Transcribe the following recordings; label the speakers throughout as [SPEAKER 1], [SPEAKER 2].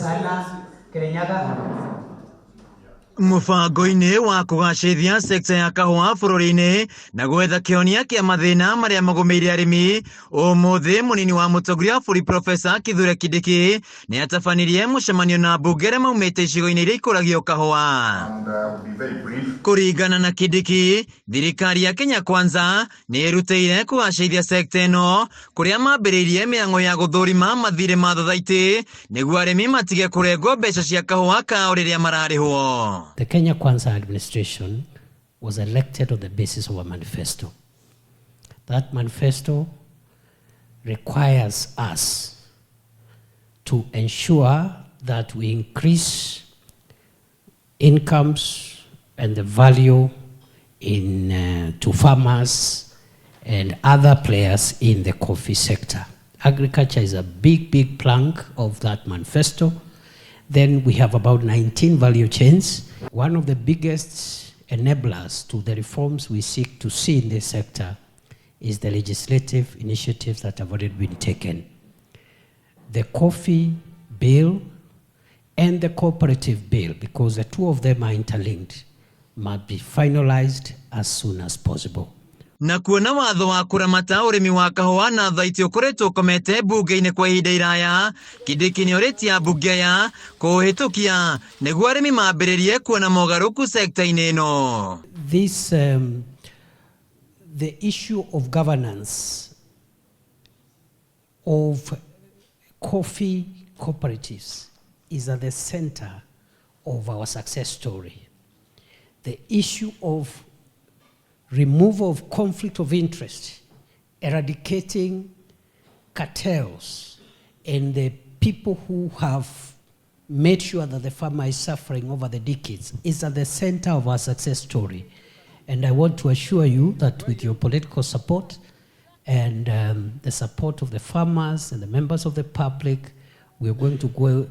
[SPEAKER 1] sana Kirinyaga.
[SPEAKER 2] Mũbango-inĩ wa kũgacĩrithia sekta ya kahũa bũrũri-inĩ na gwetha kĩhonia kĩa mathĩna marĩa magũmĩire arĩmi, ũmũthĩ mũnini wa mũtongoria wa bũrũri Profesa Kithure Kindiki nĩ atabanirie mũcemanio na ambunge arĩa maumĩte icigo-inĩ iria ikũragio kahũa.
[SPEAKER 3] And will be very brief.
[SPEAKER 2] Kũringana na Kindiki, thirikari ya Kenya Kwanza nĩ ĩrutĩire kũgacĩrithia sekta ĩno kũrĩa mambĩrĩirie mĩhang'o ya gũthũrima mathirĩ ma thothaitĩ nĩguo arĩmi matige kũrengwo mbeca cia kahũa kao rĩrĩa mararĩhwo.
[SPEAKER 4] The Kenya Kwanza administration was elected on the basis of a manifesto. That manifesto requires us to ensure that we increase incomes and the value to farmers and other players in the coffee sector. Agriculture is a big, big plank of that manifesto. Then we have about 19 value chains. One of the biggest enablers to the reforms we seek to see in this sector is the legislative initiatives that have already been taken. The coffee bill and the cooperative bill, because the two of them are interlinked, must be finalized as soon as possible.
[SPEAKER 2] Na kuona watho wa kũramata ũrĩmi wa kahũa na thaitĩ ũkoretwo ũkomete mbunge-inĩ kwa ihinda iraya, Kindiki nĩ orĩtie ambunge aya kũũhĩtũkia nĩguo arĩmi mambĩrĩrie kuona mogarũrũku sekta-inĩ ĩno.
[SPEAKER 4] The issue of governance of coffee cooperatives is at the center of our success story. The issue of removal of conflict of interest, eradicating cartels, and the people who have made sure that the farmer is suffering over the decades is at the center of our success story. And I want to assure you that with your political support and the support of the farmers and the members of the public, we are going to go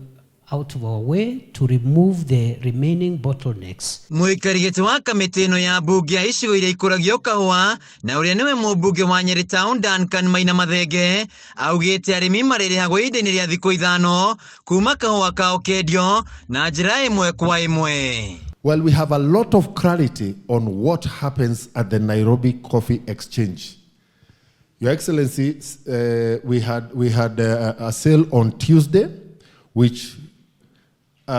[SPEAKER 4] out of our way to remove the remaining bottlenecks.
[SPEAKER 2] Mũikari gĩtĩ wa kamĩtĩ ĩno ya mbunge ya icigo iria ikũragio kahũa na ũrĩa nĩwe mũmbunge wa Nyeri Town Duncan Maina Mathenge augĩte arĩmi marĩrĩhagwo ihinda-inĩ rĩa thikũ 5 kuma kahũa kao kendio na njĩra ĩmwe kwa ĩmwe.
[SPEAKER 3] Well, we have a lot of clarity on what happens at the Nairobi Coffee Exchange. Your Excellency, we had a sale on Tuesday, which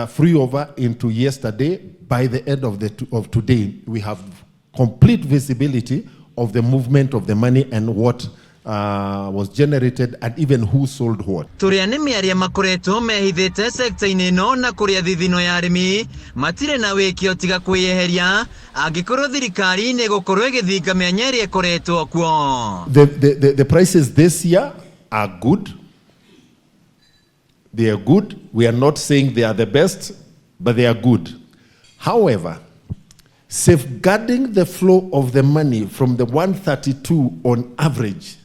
[SPEAKER 3] flew over into yesterday. By the end of today, we have complete visibility of the movement of the money and what was generated and even who sold what.
[SPEAKER 2] Tũrĩ anĩmi arĩa makoretwo mehithĩte sekta-inĩ ĩno na kũrĩa thithino ya arĩmi matirĩ na wĩkio tiga kwĩyeheria angĩkorwo thirikari nĩ ĩgũkorwo ĩgĩthinga mĩanya ĩrĩa ĩkoretwo kuo.
[SPEAKER 3] The prices this year are good. They are good. We are not saying they are the best, but they are good. However, safeguarding the flow of the money from the 132 on average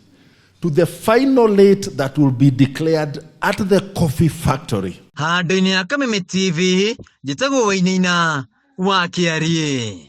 [SPEAKER 3] to the final rate that will be declared at the coffee factory.
[SPEAKER 2] Handũ-inĩ ya Kameme TV, njĩtagwo Wainaina wa Kĩariĩ.